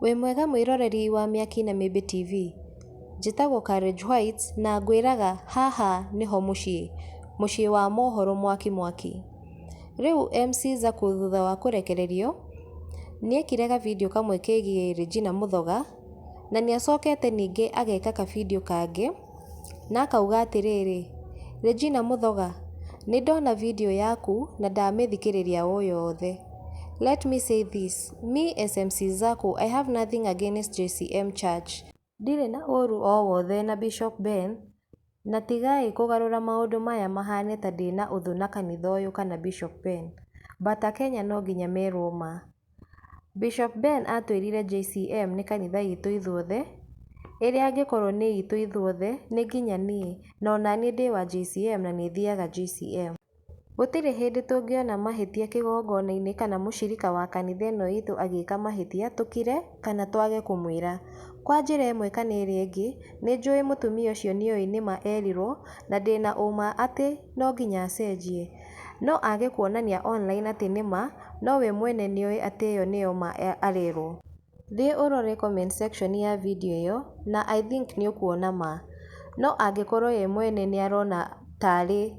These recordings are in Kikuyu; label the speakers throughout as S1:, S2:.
S1: Wĩ mwega mwĩroreri wa Mĩaki na Mĩmbi TV? Njĩtagwo Courage White na ngwĩraga haha nĩho mũciĩ, mũciĩ wa mohoro mwaki mwaki. Rĩu MC Zaku thutha wa kũrekererio, nĩekire ga video kamwe kegiĩ Regina Muthoga, na nĩacokete ningĩ ageka ka video kangĩ, na akauga atĩrĩrĩ, Regina Muthoga, nĩndona video yaku na ndamĩthikĩrĩria o yothe. Let me say this, me as MC Zaku, I have nothing against JCM Church. Ndirĩ na ũru o wothe na Bishop Ben, na tigai kũgarũra maũndũ maya mahane ta ndĩna ũthũ na kanitha ũyũ kana Bishop Ben. But akenya no nginya merwo ma. Bishop Ben atwĩrire JCM nĩ kanitha itũ ithuothe, ĩrĩa angĩkorwo nĩ itũ ithuothe, nĩ nginya niĩ, na onaniĩ ndĩ wa JCM na nĩ thiaga JCM. Gũtirĩ hĩndĩ tũngĩona mahĩtia kĩgongona-inĩ kana mũcirika wa kanitha ĩno itũ agĩka mahĩtia tũkire kana twage kũmwĩra. Kwa njĩra ĩmwe kana ĩrĩa ĩngĩ, nĩnjũĩ mũtumia ũcio nĩoĩ nĩma erirwo na ndĩna ũma atĩ no nginya acenjie. No age kuonania online atĩ nĩma, no we mwene nĩoĩ atĩ ĩyo nĩyo ma arerwo. Thiĩ ũrore comment section ya video ĩyo na I think nĩũkuona ma. No angĩkorwo ye mwene nĩarona tarĩ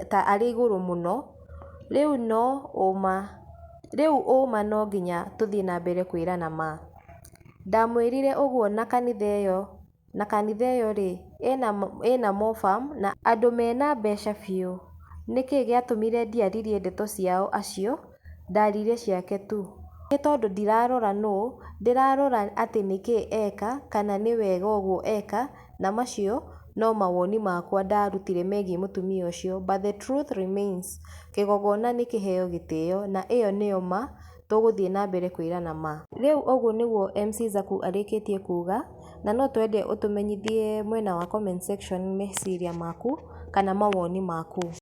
S1: ta arĩ igũrũ mũno, rĩu no ũma rĩu ũma no nginya tũthiĩ na mbere kwĩrana ma. Ndamwĩrire ũguo na kanitha ĩyo na kanitha ĩyo rĩ, ĩna mofam na andũ mena mbeca biũ, nĩkĩ gĩatũmire ndiaririe ndeto ciao acio, ndaririe ciake tu. Nĩ tondũ ndirarora nũ, ndĩrarora atĩ nĩkĩ eka kana nĩ wega ũguo eka na macio no mawoni makwa ndarutire megiĩ mũtumia ũcio, but the truth remains kĩgongona nĩ kĩheo gĩtĩo na ĩyo nĩyo ma tũgũthiĩ na mbere kwĩrana ma. Rĩu ũguo nĩguo MC Zaku arĩkĩtie kuga, na no twende ũtũmenyithie mwena wa comment section meciria maku kana mawoni maku.